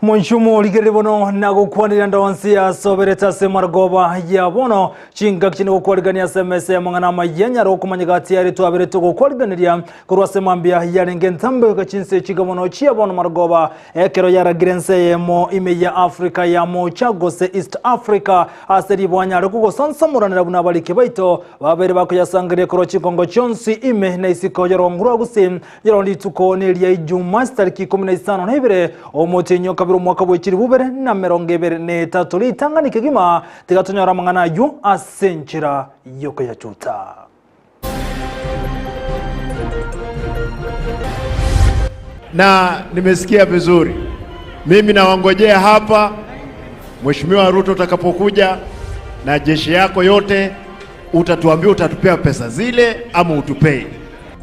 Monchumo origereria bono na gokwanera ndonsi asoberete ase marogoba ya bono chingaki chinde gokwarigania ase emesa y'amang'ana amaya nyara okomanya gati yare twaberete gokwariganeria korwa ase mambia yarenge entambe goika chinse chiga bono chia bono marogoba ekero yaragire ense eyemo ime ya Africa ya mocha gose East Africa ase ribwanya kogosansamoranera buna abariki baito babere bakoyasangereria korwa chinkongo chionsi ime na isiko y'orongo rwa gusii Rirorio rituko neria Ijuma, chitariki ikomi na isano na ibere, omotienyi o kabere omwaka bwe chilifu ibere na emerongo ebere na etato. Ritang'ani kegima tiga tonyore amang'ana ayio ase enchera y'okoyachuta. Na nimesikia vizuri. Mimi nawangojea hapa Mheshimiwa Ruto utakapokuja na jeshi yako yote, utatuambia utatupea pesa zile ama utupei.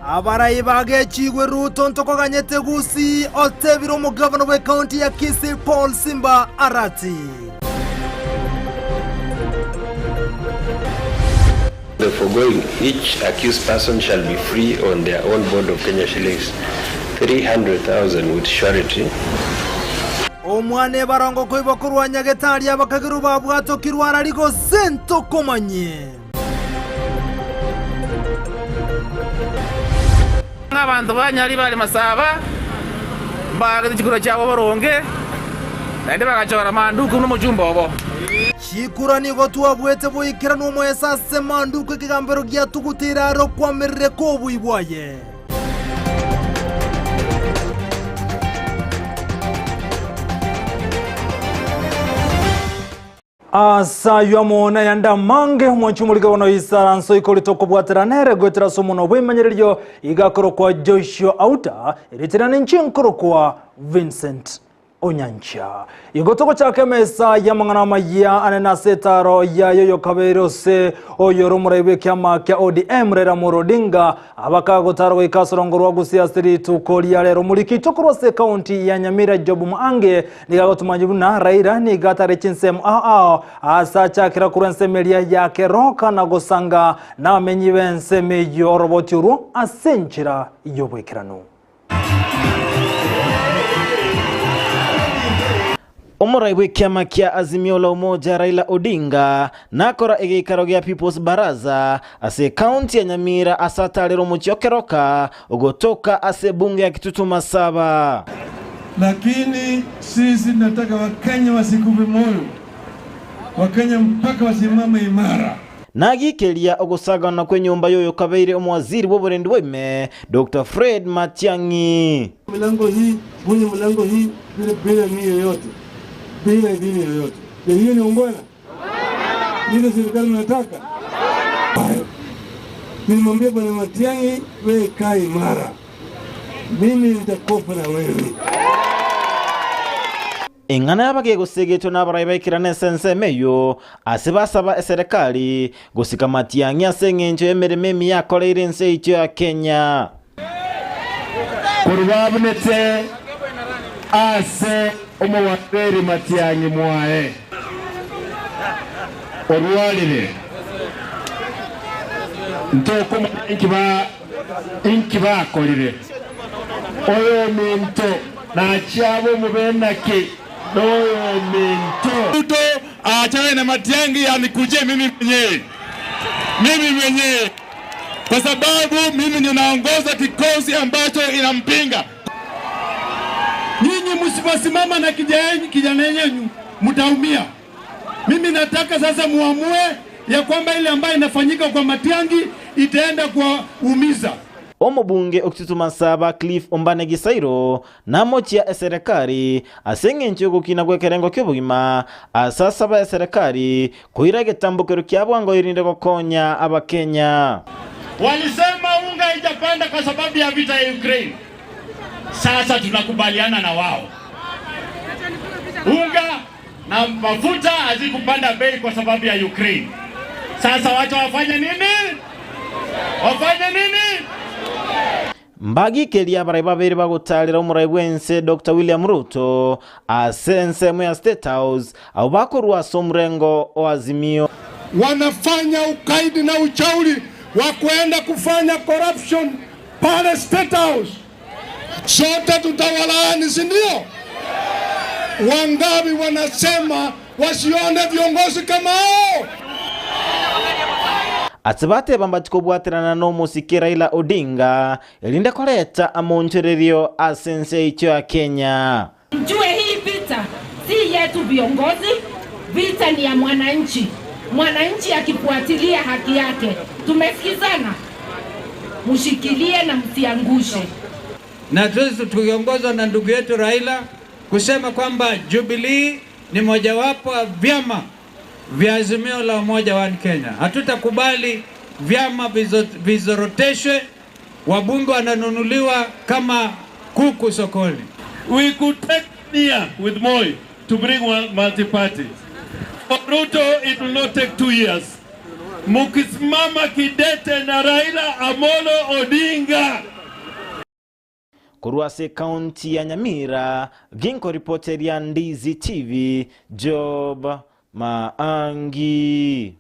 Abarai bagechigwe Ruto ntokoganyete Gusii, otebire omogavana bw'ekaunti ya Kisii Paul Simba Arati. The foregoing, each accused person shall be free on their own bond of Kenya shillings 300,000 with surety. Omwana ebarongo koibwa korwa nyagetari abakagerwa babwatokirwe arari gose ntokomanye. Ng'a abanto ba Nyari bare Masaba mbaagete chikura chiabo boronge, naende bagachora Manduku buna omochumba obo. Chikura nigo twabuete boikeranu omoeso ase Manduku ekegambero giatuguteire are okwamerereka kw'oboi bwaye. Ase ayio amo nayande amange, omwanchi omorike bono isaranso ikorete okobwatera nere goetera ase omonwa bw'emanyererio iga akorokwa Joshua Auta, erieta riane inche nkorokwa Vincent Onyancha. Igo togochaka emesa y'amang'ana amaya ane nase etaro yaye oyokabeire ose oyore omorai bw'ekiama kia ODM Raila Amolo Odinga Abakagotara goika ase orongo rwa Gusii ase rituko ria rero. Omoriki oito korwa ase ekaunti ya Nyamira Job Muange nigo agotomanyia buna Raila nigo atare chinsemo ao ao ase achakera korwa ensemo eria ya Keroka na gosanga nabamenyi b'ensemo eyio oroboti orwo ase enchera y'oboikeranu. Omorai bw'ekiama kia Azimio la Umoja Raila Odinga nakora egeikaro gia People's Baraza ase ekaunti ya Nyamira ase atarire omochie o Keroka ogotoka ase ebunge ya Kitutu Masaba. Lakini sisi tunataka Wakenya wasikufe moyo, Wakenya mpaka wasimame imara. Nagikeria ogosagana kw'enyomba y'oyokabeire omowaziri bw'oborendi bwaime, Doctor Fred Matiang'i. Milango hii, vunja mlango hii bila bila idhini yoyote, bila idhini yoyote. Je, hiyo ni ungwana? Hiyo serikali mnataka? Nilimwambia Bwana Matiang'i, wewe kaa imara, mimi nitakufa na wewe. Eng'ana y'abagegosegetwe nabarai baikirane ase ensemo eyio, ase basaba eserekari gosika matiang'i ase engencho y'emeremo emiya akoreire ense yaito ya Kenya. Korwa babunete ase omowaziri Matiang'i mwaye orwarire, ntokomanya inki ba inki bakorire. Oyominto nachie abe omobenaki, na oyominto. Ruto aachane na Matiang'i anikujie mimi mwenyewe, mimi mwenyewe, kwa sababu mimi ndio naongoza kikosi ambacho inampinga. Nyinyi msiposimama na kijana yenyu mtaumia. Mimi nataka sasa muamue ya kwamba ile ambayo inafanyika kwa Matiang'i itaenda kuwaumiza. Omobunge o Kitutu Masaba Cliff Ombane Gisairo namochia eserekari ase engencho y'ogokina gw'ekerengo ki'obogima ase asaba eserekari koira egetambokero kia bwango erinde gokonya Abakenya. Walisema unga haijapanda kwa sababu ya vita ya Ukraine. Sasa tunakubaliana na wao. Unga na mafuta hazikupanda bei kwa sababu ya Ukraine. Sasa wacha wafanye nini? Wafanye nini? Mbagikeria abarai babere bagotarera omorai bw'ense Doctor William Ruto ase ensemo ya State House abwo bakorwa ase omorengo o Azimio. Wanafanya ukaidi na uchauri wa kuenda kufanya corruption pale State House. Sote tutawalaani, si ndio? Wangapi wanasema wasione viongozi kama hao? Ase bateba mbachie kobwaterana nomosike Raila Odinga, erinde koreta amonchorerio ase ense yaito ya Kenya. Mjue hii vita si yetu viongozi, vita ni ya mwananchi. Mwananchi akifuatilia haki yake. Tumesikizana? Mshikilie na msiangushe. Na sisi tukiongozwa na ndugu yetu Raila kusema kwamba Jubilee ni mojawapo wa vyama vya Azimio la Umoja wa Kenya. Hatutakubali vyama vizoroteshwe, wabunge wananunuliwa kama kuku sokoni. We could take year with Moi to bring one multi-party. For Ruto, it will not take 2 years. Mukisimama kidete na Raila Amolo Odinga. Korwa ase ekaunti ya Nyamira, ginkoripoteria Ndizi TV, Job Maangi.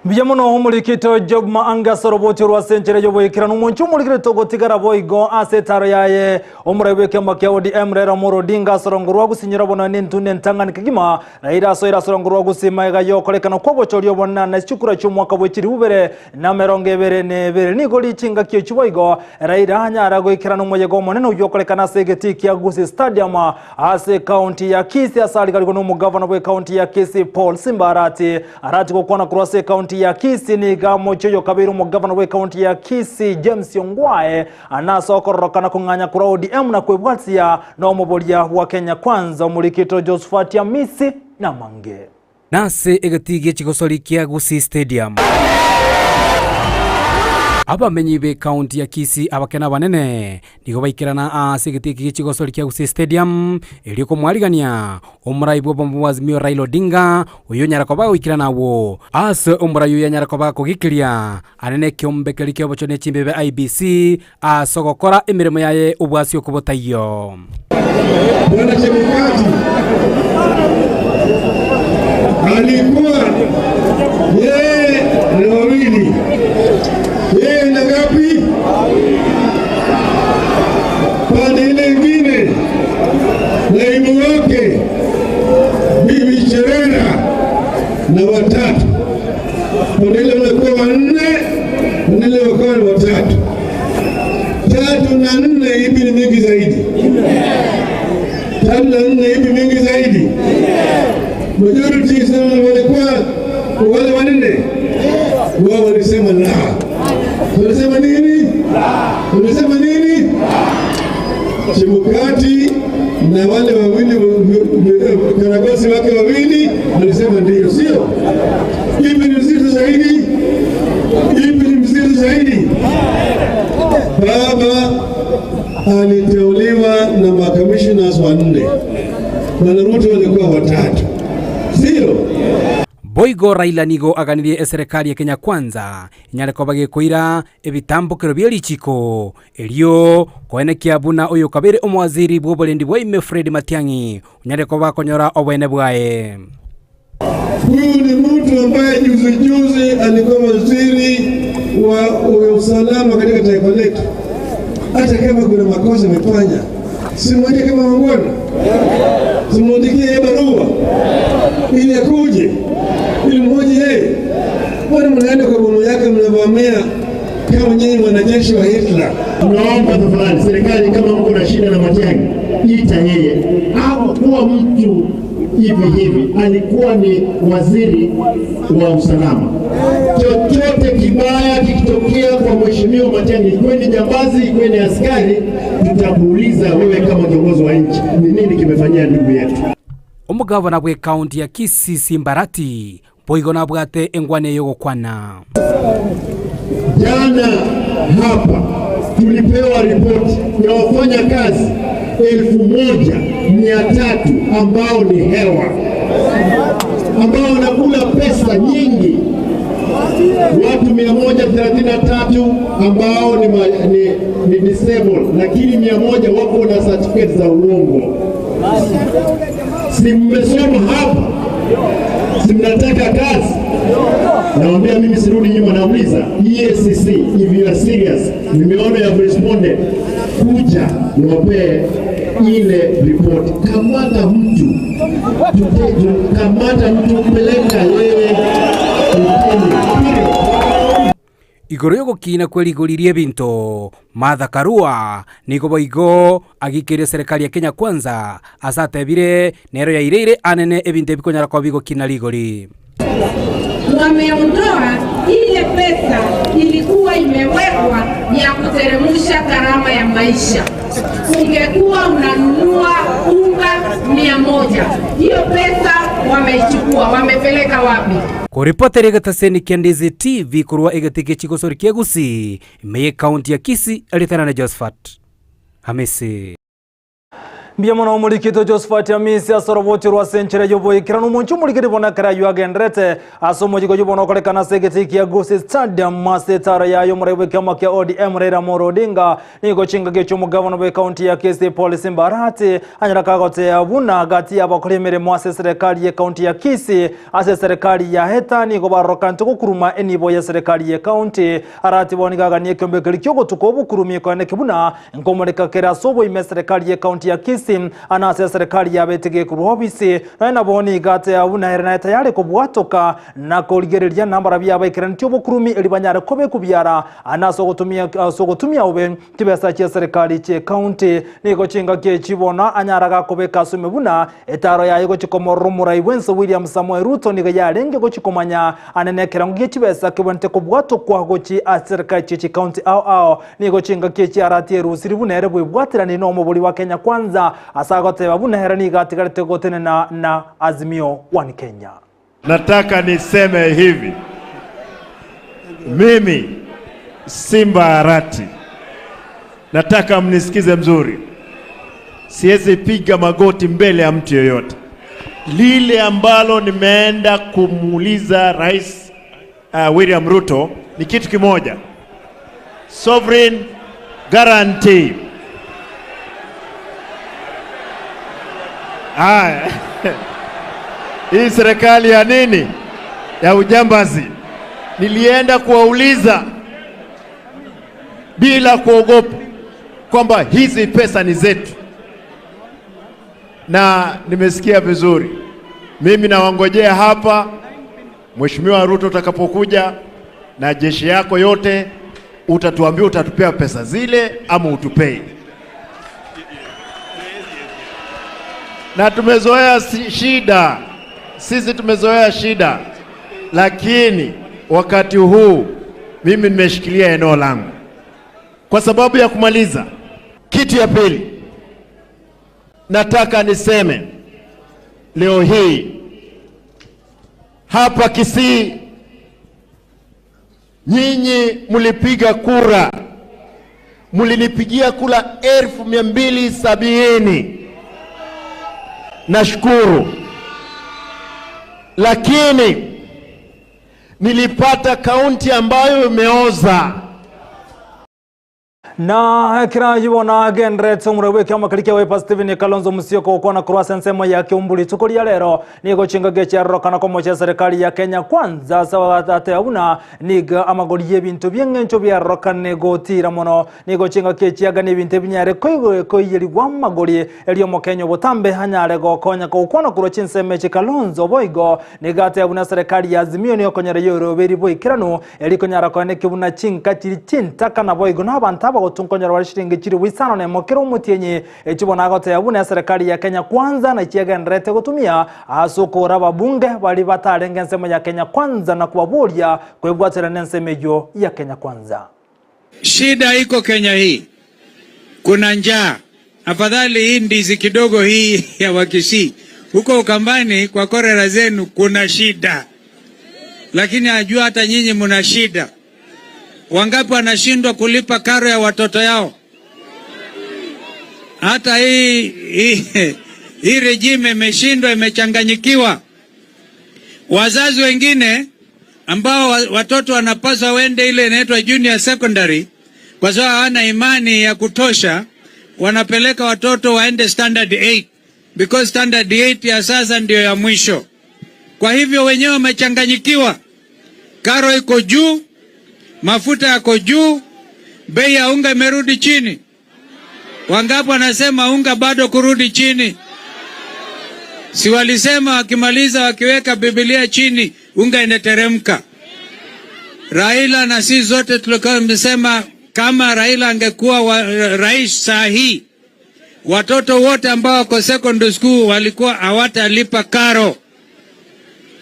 Mbuya mono omorikito Job Maangi ase oroboti orwa ase enchera y'oboikeranu. Omonche omorikire togotigara boigo ase etaro yaye. Omorai bw'ekiama kia ODM Raila Amolo Odinga ase orongo rwa gosinyera obonene n'entunda entang'ani kegima. Raila asoire ase orongo rwa gosima iga y'okorekana kw'obochori obonene na chikura chi'omwaka bwe chilifu bibere na emerongo ebere na ebere. Nigo richingaki echi boigo Raila anyare goikerana omoyega omonene oyio okorekana ase egetii kia Gusii Stadium ase ekaunti ya Kisii ase arigarigwe nomogavana bw'ekaunti ya Kisii Paul Simba Arati. Arati gokwana korwa ase ekaunti ya Kisii nigo amochie oyo okabeire omogavana bw'ekaunti ya Kisii James Ongwae nase okororokana kong'anya korwa ODM na kwebwatia nomoboria bwa Kenya Kwanza omorikito Josphat Amisi namange. Nase egetii gie chigosori kia Gusii Stadium. Abamenyi b'ekaunti ya Kisii abake na abanene nigo baikerana aase egetii eke gie chigosori kia Gusii Stadium erio komwarigania omorai bw'obomo bwa Azimio Raila Odinga oyio onyara koba agoikerana agwo ase omorai oyio anyare koba akogikiria anene ekiombe keria ki'obochori ne chimbebe IEBC ase ogokora emeremo yaye obwasi okwo botaiyo. Bwana Chebukati alikuwa yeye ni wawili, yeye na ngapi? Pande ile ingine naibu wake Bibi Cherera na watatu, pande ile walikuwa wanne, pande ile wakawa ni watatu. 3 na 4 ipi ni mingi zaidi? 3 na 4 ipi mingi zaidi? Majority sema walikuwa wale wanne, wao walisema la. Walisema nini? Walisema nini? Chebukati na wale wawili karagosi wake wawili walisema ndio, sio? Ipi ni mzito zaidi? Ipi ni mzito zaidi? Baba aliteuliwa na makamishnas wanne, Bwana Ruto walikuwa watatu, sio? Boigo Raila nigo aganirie eserekari ya Kenya Kwanza enyare koba gekoira ebitambokero bie richiko erio koenekia buna oyo kabere omowaziri bw'oborendi bwa ime Fred Matiang'i onyare koba akonyora oboene bwaye. Huyu ni mtu ambaye juzi juzi alikuwa waziri wa usalama katika taifa letu. Hata kama kuna makosa amefanya, simwandike kama mangwana, simwandikie yeye barua ili akuje, ili mmoja yeye. Mbona mnaenda kwa bomu yake mnavamia kama nyinyi wanajeshi wa Hitler? Tunaomba tafadhali serikali, kama mko na shida na Matiang'i, ita yeye. Hakuwa mtu hivi hivi, alikuwa ni waziri wa usalama. Chochote kibaya kikitokea kwa mheshimiwa Matiang'i, ikiwe ni jambazi, ikiwe ni askari, tutakuuliza wewe kama kiongozi wa nchi, ni nini kimefanyia ndugu yetu. Omogavana bwe county ya Kisii Simbarati boigo nabwate engwana ey'ogokwana. Jana hapa tulipewa ripoti ya wafanyakazi elfu moja mia tatu ambao ni hewa, ambao wanakula pesa nyingi, watu mia moja thelathini na tatu ambao ni disabled, lakini mia moja wako na certificate za uongo. Si mmesoma hapa? Si mnataka kazi? Naambia mimi sirudi nyuma, nauliza EACC, if you are serious, nimeona you have responded, kuja niwapee ile ripoti. Kamata mtu Tute, kamata mtu peleka yeye kotini. Period. Igoro y'ogokiina kwe rigori ri'ebinto, Martha Karua nigo boigo agikeire serikali ya Kenya Kwanza ase atebire nero yaireire anene ebinto ebikonyara koba bigokina rigori. Wameondoa ile pesa ilikuwa imewekwa ya kuteremusha gharama ya maisha. Ungekuwa unanunua unga 100, hiyo pesa wameichukua, wamepeleka wapi? Koripotera egetaseni kia Ndizi TV korwa egeti gie chigosori kia Gusii, ime y'Ekaunti ya Kisii, Eritanane na Josephat Hamisi. Mbuya mono omorikito Josephat Hamisi ase oroboti rwa ase enchera y'oboikeranu. Omonche omorikeri bono ekero ayio agenderete ase omochigo oyio bono okorekana ase egetii kia Gusii Stadium ase etaro yaye omorai bw'ekiama kia ODM Raila Amolo Odinga nigo chingaki chi'omogavana bw'ekaunti ya Kisii Paul Simba Arati anyara kagotea buna gati y'abakori emeremo ase eserekari y'ekaunti ya Kisii ase eserekari ya Heta nigo barorokanete gokuruma enibo y'eserekari y'ekaunti. Arati bono nigo aganie ekeombe keria ki'ogotuka obokurumi koeneki buna Nkomoreka kere ase oboime eserekari y'ekaunti ya Kisii na ase eserekari yabete gekorwa obisi, nonya nabo nigo ateeba buna ere naye tayari kobwatoka na korigereria nambarabio abaikeraneti obokurumi erio banyare kobekwa biara na ase ogotumia ase ogotumia obe chibesa chi'eserekari chi'ekaunti. Nigo chingaki echi bono anyara gakobeka ase ime buna Etaaro yaye gochia komorora omorai bw'ense William Samoei Ruto nigo yarenge gochia komanya ane nekerengo gie chibesa kebwenerete kobwatokwa gochia ase chiserikali chie chikaunti ao ao. Nigo chingaki echi arati erusiri buna ere bwebwaterani nomobori wa Kenya Kwanza ase agoteba buna ere nigo atigarete gotenena na Azimio One Kenya. Nataka niseme hivi, mimi Simba Arati, nataka mnisikize mzuri. Siwezi piga magoti mbele ya mtu yoyote. Lile ambalo nimeenda kumuuliza Rais William Ruto ni kitu kimoja, sovereign guarantee. Haya, hii serikali ya nini ya ujambazi, nilienda kuwauliza bila kuogopa kwamba hizi pesa ni zetu, na nimesikia vizuri. Mimi nawangojea hapa Mheshimiwa Ruto utakapokuja na jeshi yako yote, utatuambia utatupea pesa zile ama utupei. Na tumezoea shida, sisi tumezoea shida, lakini wakati huu mimi nimeshikilia eneo langu kwa sababu ya kumaliza. Kitu ya pili nataka niseme leo hii hapa Kisii, nyinyi mlipiga kura, mlinipigia kura 270,000. Nashukuru, lakini nilipata kaunti ambayo imeoza. Na ekero ayio bono agendererete omorwoti bw'ekiama keria kia Wiper Stephen Kalonzo Musyoka gokwana korwa ase ensemo ya Kiumbu rituko ria rero, nigo chingaki chiarorokana komochia eserekari ya Kenya Kwanza ase agateba buna nigo amagori y'ebinto bi'engencho biarorokane gotira mono. Nigo chingaki echiagania ebinto ebinyare koiyerigwa amagori erio omokenya obotambe anyare gokonya gokwana korwa chinsemo echi Kalonzo boigo nigo ateba buna eserekari ya Azimio nigo ekonyora y'oroberi boikeranu Erio konyara koenekia buna chinka chiri chintaka naboigo nabanto abagotu nkonyora bare chiringi chilifu isano nemo kera omotienyi. Echio bono agoteba buna eserekari ya Kenya Kwanza nachi egendererete gotumia ase okogora ababunge baria batarenge ensemo ya Kenya Kwanza na kobaboria kwebwatera nensemo eyio ya Kenya Kwanza. Shida iko Kenya hii, kuna njaa. Afadhali hii ndizi kidogo hii ya Wakisii huko Ukambani kwa korera zenu kuna shida, lakini ajua hata nyinyi mna shida. Wangapi wanashindwa kulipa karo ya watoto yao? Hata hii regime imeshindwa, imechanganyikiwa. Wazazi wengine ambao watoto wanapaswa waende ile inaitwa junior secondary, kwa sababu hawana imani ya kutosha, wanapeleka watoto waende standard 8 because standard 8 ya sasa ndio ya mwisho. Kwa hivyo wenyewe wamechanganyikiwa, karo iko juu, mafuta yako juu, bei ya unga imerudi chini. Wangapi wanasema unga bado kurudi chini? Si walisema wakimaliza wakiweka Biblia chini unga inateremka. Raila na sisi zote tulikuwa tumesema kama Raila angekuwa wa, rais saa hii watoto wote ambao wako secondary school walikuwa hawatalipa karo.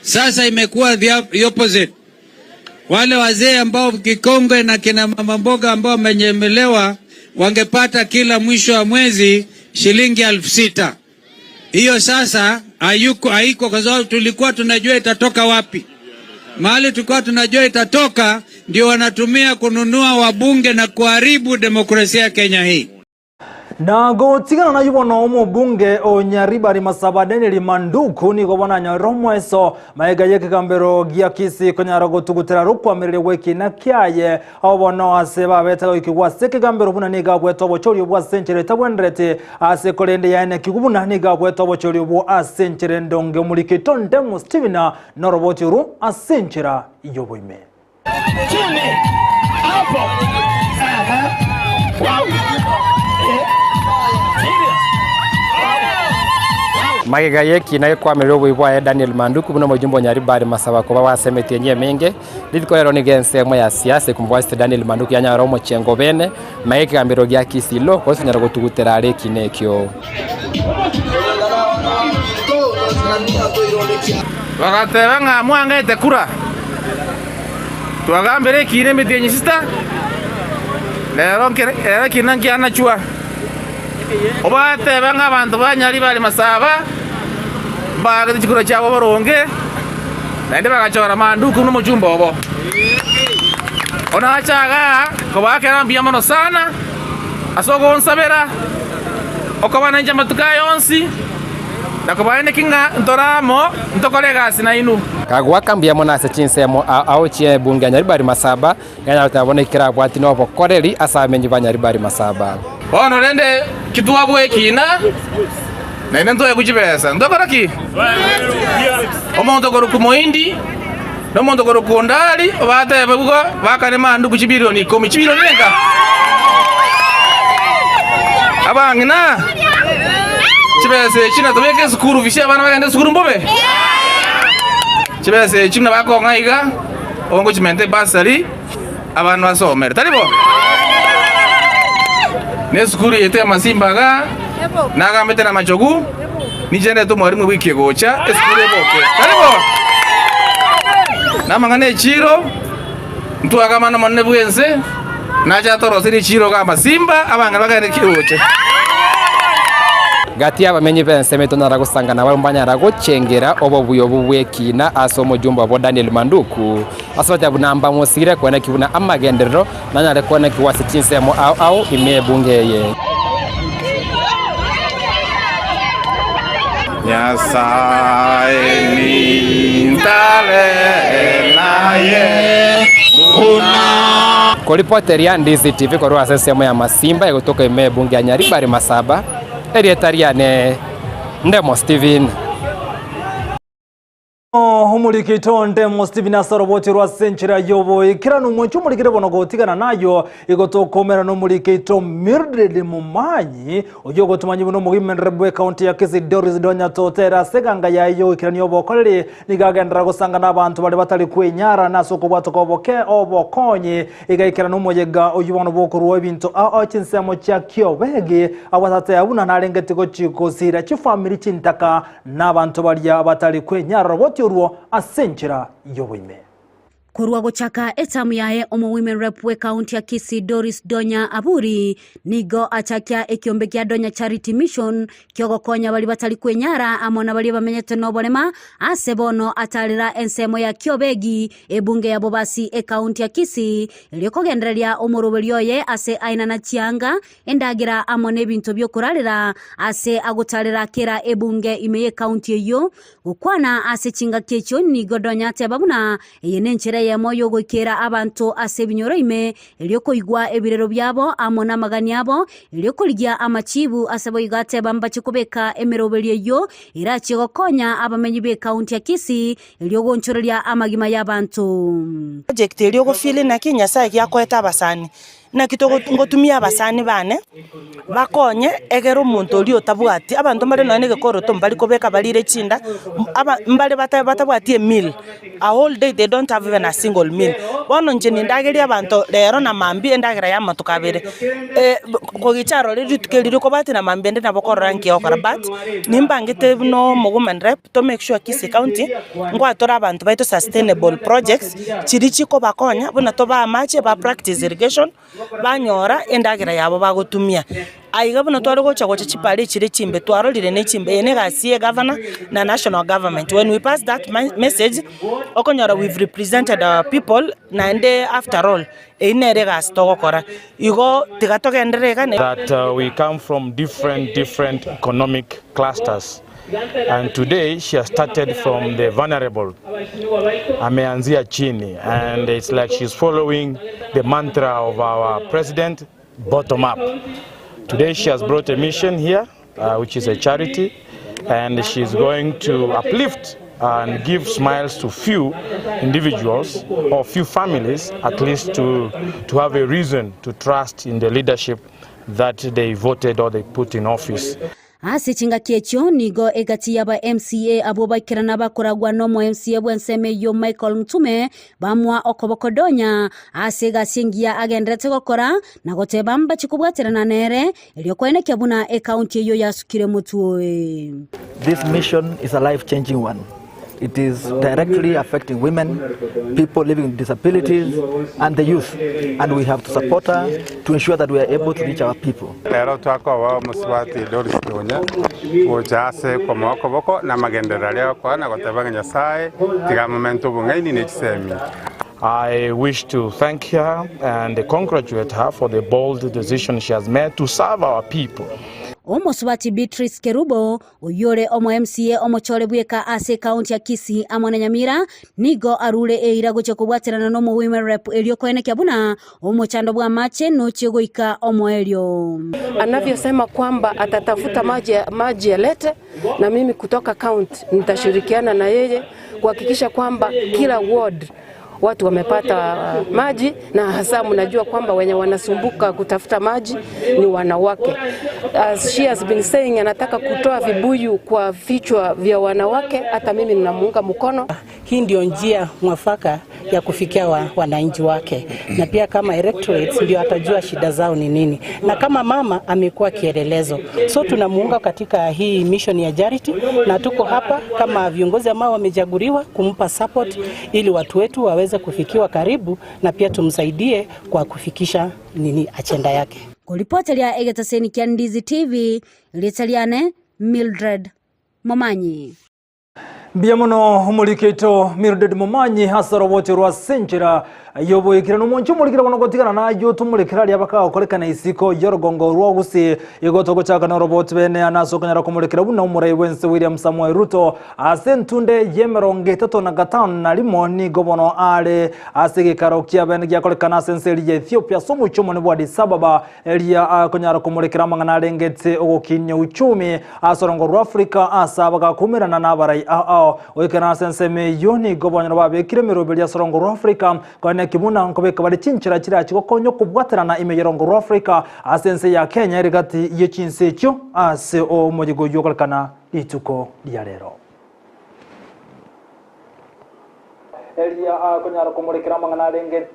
Sasa imekuwa the opposite. Wale wazee ambao kikongwe na kina mama mboga ambao wamenyemelewa wangepata kila mwisho wa mwezi shilingi 6,000. Hiyo sasa hayuko, haiko kwa sababu tulikuwa tunajua itatoka wapi. Mahali tulikuwa tunajua itatoka ndio wanatumia kununua wabunge na kuharibu demokrasia ya Kenya hii. Na gotigana na yubono omobunge o Nyaribari Masaba Daniel Manduku nigo bonanyorera omweso maega ya ekegambero gia Kisii konyara gotugutera rokwamerere gwa ekina kiaye abo bono ase babete goikigwa ase ekegambero buna nigo abwete obochorio bwa ase enchera etabwenerete ase korende yaene kigu buna nigo abwete obochorio bwo ase enchera endonge omoriki Tondemo Steven noroboti oru ase enchera yoboime. Chini hapo. Aha. Wow. Magega y'ekina gekwamerera oboyi bwaye Daniel Manduku buna omojumbe o Nyaribari Masaba koba bwasemetie enye emenge rituko rero nigo ensemo ya siasa ekomobwasete Daniel Manduku yanyara omochengo bene magega ekegambero gia Kisii Law gose konyara gotugutera are ekina ekio. Bagateba ng'a mwang'ete kura, twagambera ekiina emetienyi sita, rero nkere rero ekiina nkianachwa. Obatebe ng'a abanto ba Nyaribari Masaba mbaagete chikura chiabo boronge, naende bagachora Manduku buna omochumba obo. Bono ache igaa kobaakera mbuya mono sana ase ogonsabera, okoba nainche amatuko aya onsi. Na kobaeneki ng'a ntore amo, ntokore egasi nainwe. Kagoaka mbuya mono ase chinsemo ao chi'ebunge ya Nyaribari Masaba, yanyara goteba bono ekero abwati nobokoreri ase abamenyi ba Nyaribari Masaba. Bono rende ki twabua ekina, naende ntwaegwe chibesa, ntokora ki? Omonto okorokwa Moindi, na omonto okorokwa Ondari, obatebe iga, bakane manduku chibilioni ikomi. Chibilioni enga? Abang'ina, chibesa echi natobeke esukuru fees abana bagende esukuru mbobe? Chibesa echi buna bakong'a iga, ogochimenta ebursary, abana basomere, tari bo? Na esukuru yaito ya Masimba igaa, nagambete na Machogu, ninche ndete omwalimu ewiki egocha, esukuru eboke, tari bo? Na amang'ana echiro, ntwagamana omonene bw'ense, nache atoroserie echiro igaa Masimba, abang'ina bagende kiroche. Gati y'abamenyi b'ensemo etonyara gosangana barabwo mbanyara gochengera obobuya obwo bw'ekina ase omojumbe obo Daniel Manduku, Ase bateba buna mbamosigire koeneki buna amagenderero nanyare koenekigwa ase chinsemo ao ao ime y'ebunge eye. Nyasae nintare naye buna. Koripoteria DCTV korwa ase ensemo ya Masimba egotoka ime y'ebunge ya Nyaribari Masaba, erieta riane Ndemo Stephen. Omoriki Tondemo Stephen ase oroboti rwa ase enchera y'oboikeranu omwancho omorikire bono gotigana nayo igo tokoumera nomoriki to Mildred Momanyi oyio ogotomanyi buna omogimenere bw'ekaunti ya Kisii Doris Donya Totera ase eganga yaye y'ogoikerania obokoreri nigo agenderera gosanga n'abanto baria batari kwenyara na ase okobwatoka oboke obokonyi igaikera nomoyega oyio bono bokorwa ebinto ao chinsemo chia Kiobegi agwasate buna narengeti gochi gosira chifamiri chintaka Nabanto baria batari kwenyara roboti orwo ase enchera y'oboime. Korwa gochaka etamu yaye omo-women rep bw'ekaunti ya Kisii Doris Donya Aburi nigo achakia ekiombe kia Donya Charity Mission kiogokonya baria batari kwenyara amo na baria bamenyete noborema ase bono atarera ensemo ya Kiobegi ebunge ya Bobasi ekaunti ya Kisii erio kogendereria omoroberio oye ase aenana chianga endagera amo nebinto bi'okorarera ase agotarera kera ebunge ime y'ekaunti eyio. Gokwana ase chingaki echio nigo Donya ateba buna eye nenchera eyemo y'ogoikera abanto ase ebinyoro ime erio koigwa ebirero biabo amo namagani abo erio korigia amachibu ase boigo ateba mbache kobeka emeroberio eyio erachie gokonya abamenyi b'ekaunti ya Kisii erio gonchoreria amagima y'abanto. Project eria ogofeel naki Nyasaye giakoete abasani. Naki togo ngotumia abasani bane, bakonye egere omonto oria otabwati, abanto mbare nonye na egekoroto mbari kobeka barire chinda, aba mbare bata batabwati emeal, a whole day they don't have even a single meal. Bono inche nindagerie abanto rero na mambia endagera ya amatuko abere, kogicha arore rituko erio rikobwatia na mambia ende nabo okorora nki ogokora but, nimbangete buna omo woman rep to make sure Kisii county, ngwatore abanto baito sustainable projects, chiria chikobakonya buna tobae amache ba practice irrigation, banyora endagera yabo bagotumia. Aiga buna tware gocha gocha chipara echire chimbe twarorire ne chimbe, eye ne egasi ya egavana na national government. When we pass that message, okonyora we've represented our people naende after all, eyio nere egasi togokora. Igo tiga togenderere iga. That we come from different different economic clusters and today she has started from the vulnerable ameanzia chini and it's like she's following the mantra of our president bottom up today she has brought a mission here uh, which is a charity and she's going to uplift and give smiles to few individuals or few families at least to, to have a reason to trust in the leadership that they voted or they put in office. Ase chingaki echio nigo egati y'aba MCA abwo baikerana bakoragwa nomo MCA bw'ensemo eyio Michael Mtume bamoa okoboko donya ase egasi engiya agenderete gokora na goteba mbache kobwaterana nere erio koenekia buna ekaunti eyio yasukire motwe. This mission is a life changing one. It is directly affecting women, people living with disabilities, and the youth. And we have to support her to ensure that we are able to reach our people. Rero twakoba omosubati Doris Donya gocha ase komoa okoboko na amagenderero aria agokoa na goteba ng'a Nyasae tiga amomente obong'aini ne chisemi. I wish to thank her and congratulate her for the bold decision she has made to serve our people. Omosubati Beatrice Kerubo Oyio ore omo MCA omochore bweka ase ekaunti ya Kisii amo na Nyamira nigo arure eira gochia kobwaterana nomo Women Rep erio koenekia buna omochando bw'amache nochie goika omoerio. Anavyosema kwamba atatafuta maji, maji alete na mimi kutoka county nitashirikiana na yeye kuhakikisha kwamba kila ward watu wamepata maji, na hasa mnajua kwamba wenye wanasumbuka kutafuta maji ni wanawake. As she has been saying, anataka kutoa vibuyu kwa vichwa vya wanawake, hata mimi ninamuunga mkono. Hii ndio njia mwafaka ya kufikia wa, wananchi wake, na pia kama electorates ndio atajua shida zao ni nini, na kama mama amekuwa kielelezo, so tunamuunga katika hii mission ya charity, na tuko hapa kama viongozi ambao wamechaguliwa kumpa support ili watu wetu waweze kufikiwa karibu, na pia tumsaidie kwa kufikisha nini agenda yake. Koripoteria egetaseni kia Ndizi TV, rieta riane Mildred Momanyi. Mbuya mono omoriki oito Mildred Momanyi ase oroboti rwa Senchera y'oboikire nomonche omorikire bono gotigana nayio tomorekere aria bakagokorekana isiko y'orogongo rwa Gusii igo togochaka noroboti bene ane ase okonyara komorekera buna omorai bwense William Samoei Ruto ase entunde y'emerongo etato na gatano na rimo nigo bono are ase egekaro kia bene giakorekana ase ense eria ya Ethiopia ase omochie omonene bwa Addis Ababa Eria akonyara komorekera amang'ana arengete ogokinia uchumi ase orongo rwa Afrika ase abagakumerana nabarai ao ao. Goikera ase ensemo eyio nigo banyora babekire emeroberi ase orongo rwa Afrika koeneki buna nkobeka bare chinchera chirachi gokonya okobwaterana ime y'orongo rwa Afrika ase ense ya Kenya ere gati ye chinse echio ase omoyega oyio ogorekana rituko ria rero. Eria akonyara komorekera amang'ana arengete.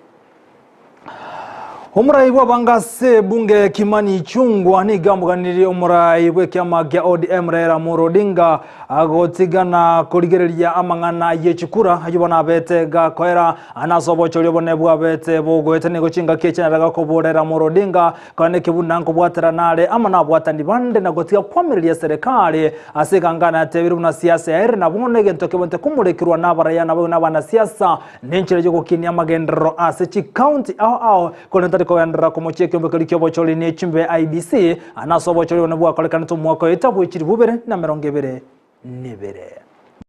Omorai bw'abange ase ebunge Kimani Ichung'wa nigo amoganirie omorai bw'ekiama kia ODM Raila Amolo Odinga agotigana korigereria amang'ana ye chikura ayio bono abete gakoera ane ase obochori obonene bwabete bogoeta nigo chingaki echi narega koborera Amolo Odinga Koeneki buna nkobwaterana are amo nabwatani bande na gotiga kwamereria eserekari ase egangana yatebire buna siasa yaerire na bono egento kebwate komorekerwa nabaraiya naboigo nabanasiasa Nenchera y'ogokinia amagenderero ase chikaunti ao ao, korende tari kogenderera komochia ekeombe keria ki'obochori ne chimbe IEBC, aa nase obochori obonene bwakorekanete omwaka oyo etabu echilifu ibere na emerongo ebere nebere.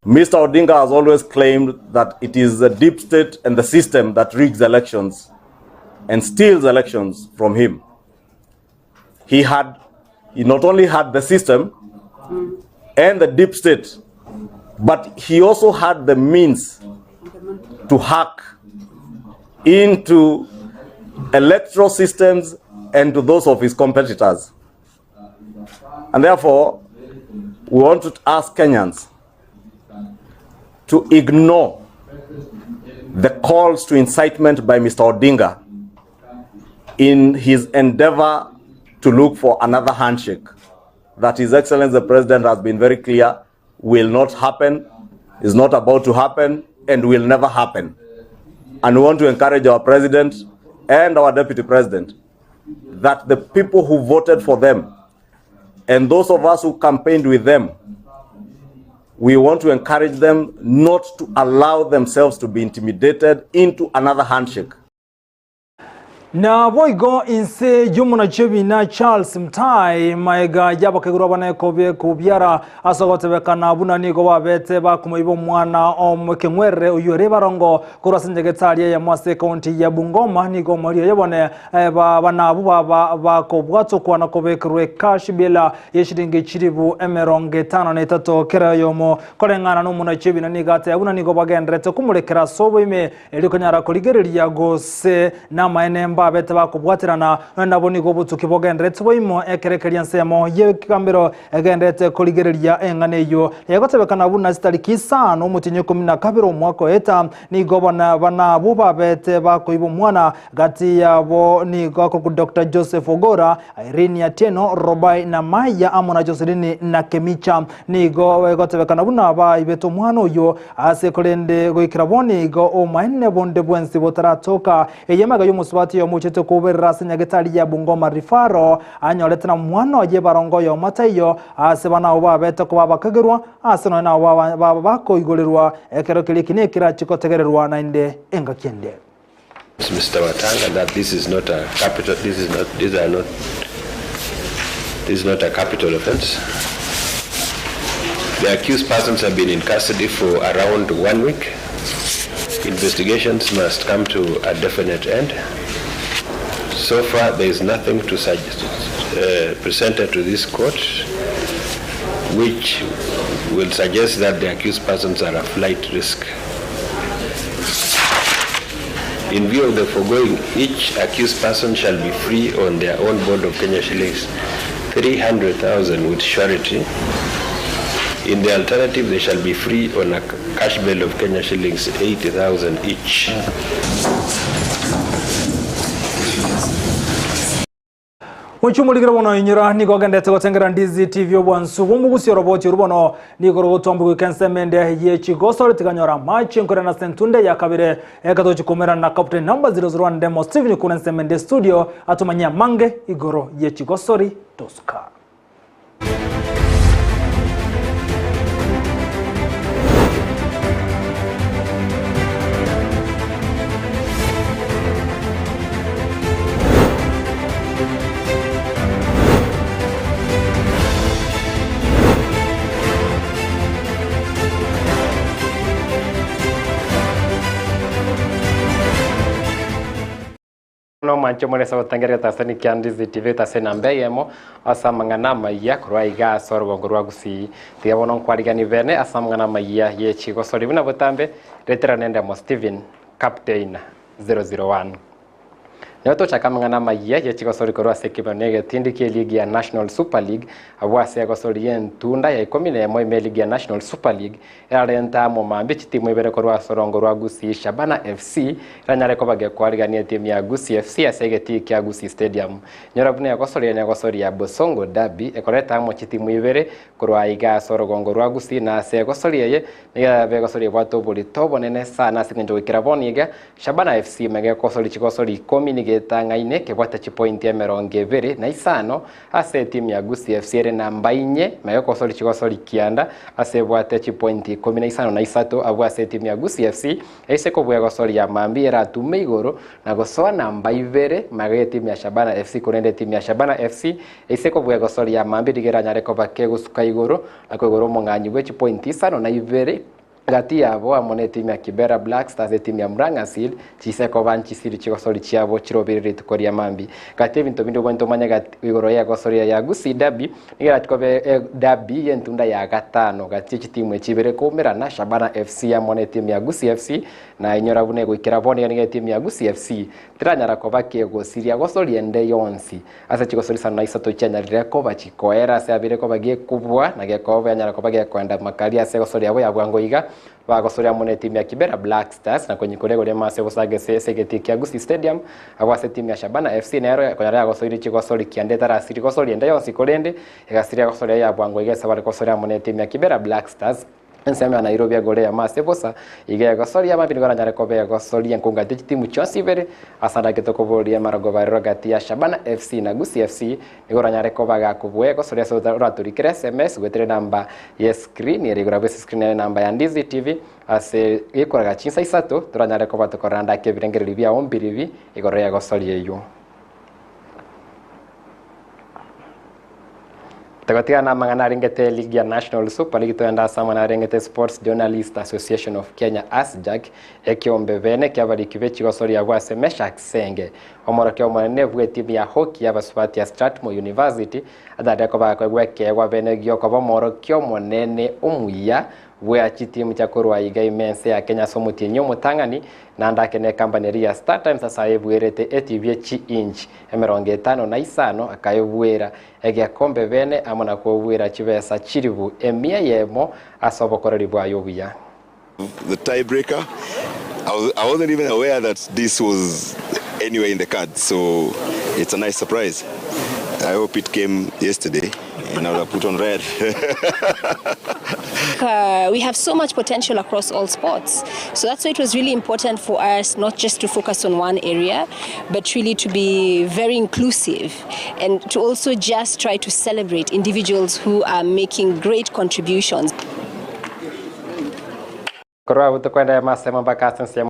Mister Odinga has always claimed that it is the deep state and the system that rigs elections and steals elections from him. He had, he not only had the system and the deep state, but he also had the means to hack into electoral systems and to those of his competitors. And therefore, we want to ask Kenyans to ignore the calls to incitement by Mr. Odinga in his endeavor to look for another handshake that His Excellency the President has been very clear will not happen, is not about to happen, and will never happen. And we want to encourage our President and our Deputy President that the people who voted for them and those of us who campaigned with them, we want to encourage them not to allow themselves to be intimidated into another handshake. Naboigo inse y'omonachebina Charles Mutai maega y'abakaigurwa bane kobiara ase ogotebekana buna nigo babete bakomoiba omwana omokeng'werere oyio ore barongo korwa ase enyagetari eyemo ase ekaunti ya Bungoma nigo omori oyo bone bana abwo baba bakobwatokwa na kobekerwa ekashi bila y'eshiringi chiribu emerongo etano na etato kera oyomo koreng'ana na omonachebina nigo ateba buna nigo bagenderete komorekera ase oboime Erio konyara korigereria gose namaene mbabete bakobwaterana, nonye nabo nigo obotuki bogenderete boimo ekero ekeria ensemo y'ekegambero egenderete korigereria eng'ana eyio. Egotebekana buna chitariki isano omotienyi o ikomi na kabere omwaka oeta, nigo bana bana abwo babete bakoiba omwana, gati yabo nigo akorokwa Doctor Joseph Ogora, Irene Atieno, Robai Namaiya amo na Joseline Nakemicha. Nigo egotebekana buna baibete omwana oyio Ase korende goikera bono igo obomaene bonde bwensi botaratoka, ey'emegwe y'omosubati oyomo ochete koberera ase nyagetari ya Bungoma Referral, anyorete na omwana oye barongo oyomo taiyo, ase bana abwo babete koba abakagerwa, ase nonya nabo baba bakoigorerwa ekero keria eki nekerachie kotegererwa naende engaki ende. Mister Watanga that this is not a capital, this is not, these are not, this is not a capital offence. The accused persons have been in custody for around one week. Investigations must come to a definite end. So far, there is nothing to suggest, presented to this court which will suggest that the accused persons are a flight risk. In view of the foregoing, each accused person shall be free on their own bond of Kenya shillings 300,000 with surety. In the alternative, they shall be free on a cash bail of Kenya shillings 80,000 each. Mochie omorigere bono inyora nigo ogendete gotengera Ndizi TV obwansu bw'omogusi oroboti oru bono nigo rogotwamba goika ensemo ende ye chigosori tiganyora amache nkorera na sentunde ya kabere ekatochi komerana na Captain number 001 Ndemo Steven kure ensemo ende studio atomanyie amange igoro ye chigosori tosuka. Nomwanche more ase ogotangeria egetasani kia Ndizi TV etase enamba eyemo ase amang'ana amayia korwa aiga ase orogongo rwa Gusii. Tiga bono nkwariganie bene ase amang'ana amayia ye chigosori buna botambe, retera nendemo Stephen, Captain 001. Nigo tochaka amang'ana amayia ye chigosori korwa ase ekebeno na egetindi kie ligi ya National Super League abwo ase egosori y'entunda ya ikomi na emo ime eligi ya National Super League Erarente amo mambia chitimu ibere korwa ase orongo rwa Gusii Shabana FC eranyare koba gekwarigania etimu ya Gusii FC ase egetii kia Gusii Stadium. Nyora buna egosoria negosoria ya Bosongo Derby ekoreta amo chitimu ibere korwa aiga ase orogongo rwa Gusii na ase egosoria eye nigo erabe egosoria ebwate oborito obonene sana ase engencho goikera bono iga Shabana FC mega egosoria chigosori ikomi nigo etang'aine kebwate chipointi emerongo ebere na isano Ase etimu ya Gusii FC ere namba inye, na egosori chigosori kianda ase ebwate chipointi ikomi na isano na isato abwo ase etimu ya Gusii FC eise kobua egosori ya mambia eratume igoro na gosoa namba ibere magega y'etimu ya Shabana FC korende etimu ya Shabana FC eise kobua egosori ya mambia nigo eranyare koba kegosuka igoro na koigora omong'anyi bwe chipointi isano na ibere. Gati yabo amo netimu ya Kibera Black Stars, etimu ya Murang'a Seal, chiseko banchisiri chigosori chiabo chirobire rituko ria mambi. Gati ebinto binde obwenerete omanye gati igoro y'egosori ya Gusii Derby, nigo erachie koba e derby y'entunda ya gatano gati ye chitimu echi ibere koumerana, Shabana FC amo na etimu ya Gusii FC, na inyora buna egoikera bono iga nigo etimu ya Gusii FC teranyara koba kegosiria gosori ende yonsi ase chigosori isano na isato chianyarire koba chikoera ase abere koba gekubua na gekoba yanyara koba gekoenda makari ase egosori yabo ya bwango iga bagosoria amo netimu ya Kibera Black Stars na konyikoria igoro ime ase obosaga ase ase egetii kia Gusii Stadium agwo ase etimu ya Shabana FC nero konyora yagosoirie chigosori kianda etarasiri gosori ende yonsi korende egasiria gosori ya bwango iga ase bare gosoria amo netimu ya Kibera Black Stars Ensemo ya Nairobi egoro eyemo ase bosa, iga egosoria amabi nigo oranyare koba egosoria enkongati chitimu chionsi ibere ase andake tokoboria amarogoba aroro gati ya Shabana FC na Gusii FC nigo oranyare koba gakobua egosoria ase oratorikere sms goetera enamba ye screen ere igoro abwo ase screen ere enamba ya Ndizi TV ase gekoraga chinsa isato toranyare koba tokorora andake ebirengererio biao mbiribi igoro y'egosoria eywo. Togotigana namang'ana arengete eligi ya National Super League toende ase amang'ana arengete Sports Journalist Association of Kenya ASJAK ekiombe bene kiabariki be chigosori abwo ase Meshack Senge omorokia omonene bw'etimu ya hockey y'abasubati ya Strathmore University atare koba akoegwa ekeegwa bene giokoba omorokia omonene omuya Bwea chitimu chia korwa iga ime ense ya Kenya ase omotienyi omotang'ani, naende ake nekambani eria ya StarTimes ase ayebuerete etibi ye chi-inch 55 akayebuera egekombe bene amo na kobuera chibesa chilifu emia eyemo ase obokoreri bwaye obuya. The tiebreaker, I, I wasn't even aware that this was anywhere in the cards, so it's a nice surprise. I hope it came yesterday and I would have put on red. We have so much potential across all sports. So that's why it was really important for us not just to focus on one area, but really to be very inclusive and to also just try to celebrate individuals who are making great contributions. Korwa abwo tokoenderea masemo mpaka ase ensemo.